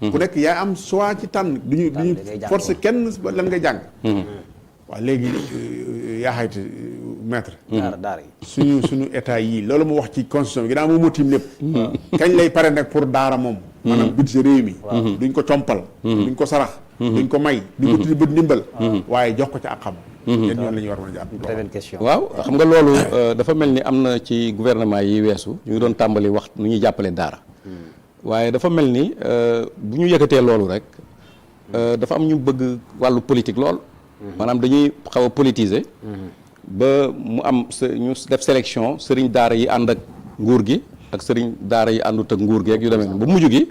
ku nekk yaa am choix ci tànn duñu forcer kenn ba lan nga jàng waaw léegi yaa xayti maître daara yi suñu état yii loolu mu wax ci constitution bi ginnaaw moom moo tiim lépp kañ lay pare nag pour daara moom maanaam budget réew mi duñ ko compal duñ ko sarax duñ ko may duñ ko tuddi bët ndimbal waaye jox ko ci ak xam yéen ñoon la ñuy war mën a jàpp très bonne question waaw xam nga loolu dafa mel ni am na ci gouvernement yi weesu ñu ngi doon tàmbali wax nu ñuy jàppale daara waaye dafa mel ni bu ñu yëkkatee loolu rek dafa am ñu bëgg wàllu politique lool maanaam dañuy xaw a politiser ba mu am ñu def sélection sëriñ daara yi ànd ak nguur gi ak sëriñ daara yi àndut ak nguur gi ak yu demee ba mujj gi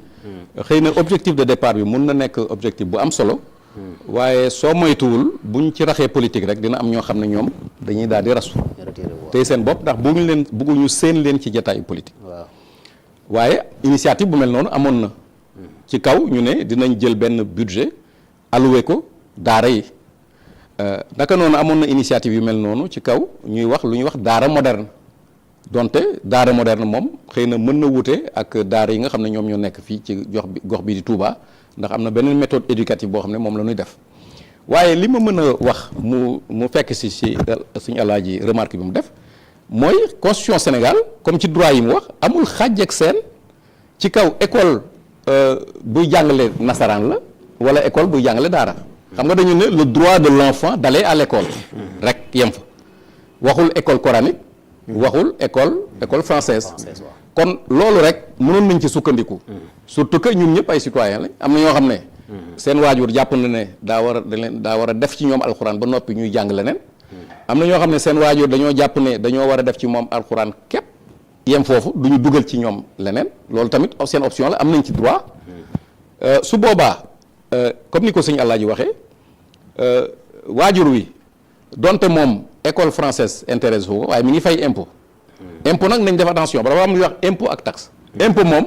xëy na objectif de départ bi mun na nekk objectif bu am solo waaye soo moytuwul buñ ci raxee politique rek dina am ñoo xam ne ñoom dañuy daal di rasu tey seen bopp ndax bëgguñu seen leen ci jataayu politique waaye initiative bu mel noonu amoon na ci kaw ñu ne dinañ jël benn budget alloué ko daara yi naka noonu amoon na initiative yu mel noonu ci kaw ñuy wax lu ñuy wax daara moderne donte daara moderne moom xëy na mën na wute ak daara yi nga xam ne ñoom ñoo nekk fii ci gox bi di Touba ndax am na beneen méthode éducative boo xam ne moom la ñuy def waaye li ma mën a wax mu fekk si suñu alaaji remarque bi mu def mooy constitution Sénégal comme ci droit yi mu wax amul xàjj ak seen ci kaw école buy jàngale nasaraan la wala école buy jàngale daara xam nga dañu ne le droit de l'enfant d'aller à l'école rek yem fa waxul école coranique waxul école française kon loolu rek mënoon nañ ci sukkandiku surtout que ñun ñëpp ay citoyens lañ am na ñoo xam ne seen waajur jàpp na ne daa war a def ci ñoom alxuraan ba noppi ñuy jàng leneen am na ñoo xam ne seen waajur dañoo jàpp ne dañoo war a def ci moom alxuraan képp yem foofu du ñu dugal ci ñoom leneen loolu tamit seen option la am nañ ci droit su boobaa comme ni ko sëñ Alaaji waxee waajur wi donte moom école française intéresse ko waaye mi ngi fay impôt nag nañ def attention ba dafa am lu ñuy wax impôt ak taxe impôt moom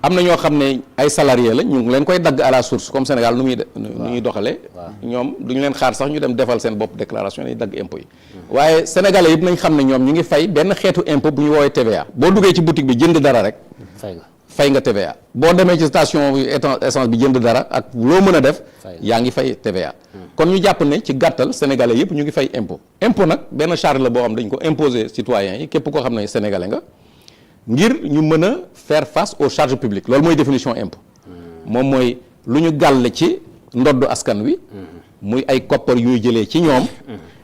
am na ñoo xam ne ay salarié la ñu ngi leen koy dagg à la source comme Sénégal nu ñuy doxalee ñoom duñu leen xaar sax ñu dem defal seen bopp déclaration dañuy dagg impôt yi waaye sénégalais yëpp nañ xam ne ñoom ñu ngi fay benn xeetu impôt bu ñu woowee TVA boo duggee ci boutique bi jënd dara rek fay nga TVA boo demee ci station bi essence bi jënd dara ak loo mën a def yaa ngi fay TVA kon ñu jàpp ne ci gàttal sénégalais yëpp ñu ngi fay impôt nag benn charge la boo xam dañ ko imposer citoyens yi képp koo xam ne sénégalais nga ngir ñu mën a faire face aux charges publiques loolu mooy définition impôt moom mooy lu ñu gàll ci ndoddu askan wi muy ay koppar yu ñuy jëlee ci ñoom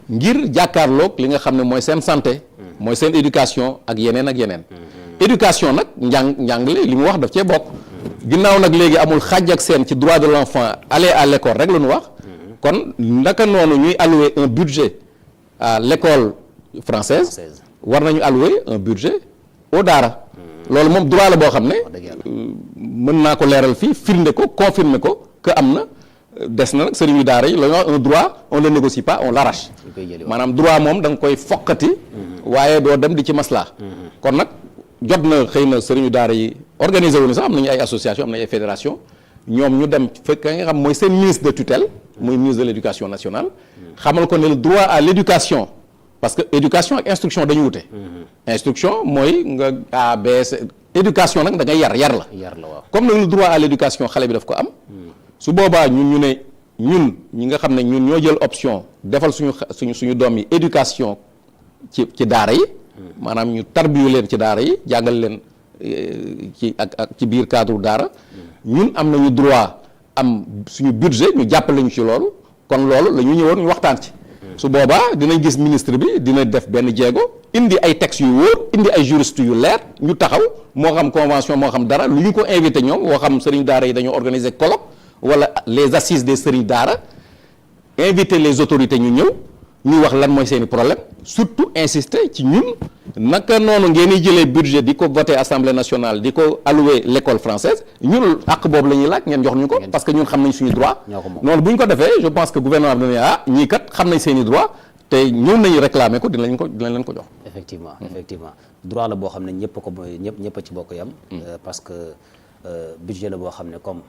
ngir jàkkaarloog li nga xam ne mooy seen santé mooy seen éducation ak yeneen éducation nag njàngale li mu wax daf cee bokk ginnaaw nag léegi amul xàjj ak seen ci droit de l'enfant aller à l'école rek la ñu wax kon naka noonu ñuy allouer un budget à l'école française war nañu allouer un budget au daara loolu moom droit la boo xam ne mën naa ko leeral fii firnde ko confirmer ko que am na des na nag sëriñu daara yi la ñuy wax un droit on ne le négocie pas on l'arrache maanaam droit moom da nga koy foqati waaye doo dem di ci maslaa kon nag jot na xëy na sëriñu daara yi organisé wu ni sax am nañu ay association am nañu ay fédération ñoom ñu dem fekk nga xam mooy seen ministre de tutelle muy ministre de l'éducation nationale xamal ko ne le droit à l'éducation parce que éducation ak instruction dañu wute instruction mooy nga A B C éducation nag da ngay yar la waaw comme nag le droit à l'éducation xale bi daf ko am su boobaa ñun ñu ne ñun ñi nga xam ne ñun ñoo jël option defal suñu doom yi éducation ci daara yi maanaam ñu tarbiyu leen ci daara yi jàngal leen ak ci biir cadre daara ñun am nañu droit am suñu budget ñu jàppale ñu ci loolu kon loolu la ñu ñëwoon ñu waxtaan ci su boobaa dinañ gis ministre bi dina def benn jéego indi ay textes yu wóor indi ay juristes yu leer ñu taxaw moo xam convention moo xam dara lu ñu ko invité ñoom moo xam sëriñ daara yi dañoo organiser colloque wala les assises des sëriñ daara inviter les autorités ñu ñëw ñu wax lan mooy seeni problème surtout insister ci ñun naka noonu ngeen di jëlee budget di ko voter assemblée nationale di ko allouer l'école française ñun àq boobu la ñuy laaj ngeen jox ñu ko parce que ñun xam nañ suñu droit noonu bu ñu ko defee je pense que gouvernement bi dana ñii kat xam nañ seeni droit te ñëw nañu réclamer ko dinañ leen ko jox effectivement droit la boo xam ne ñëpp a ci bokk yam parce que budget la boo xam ne comme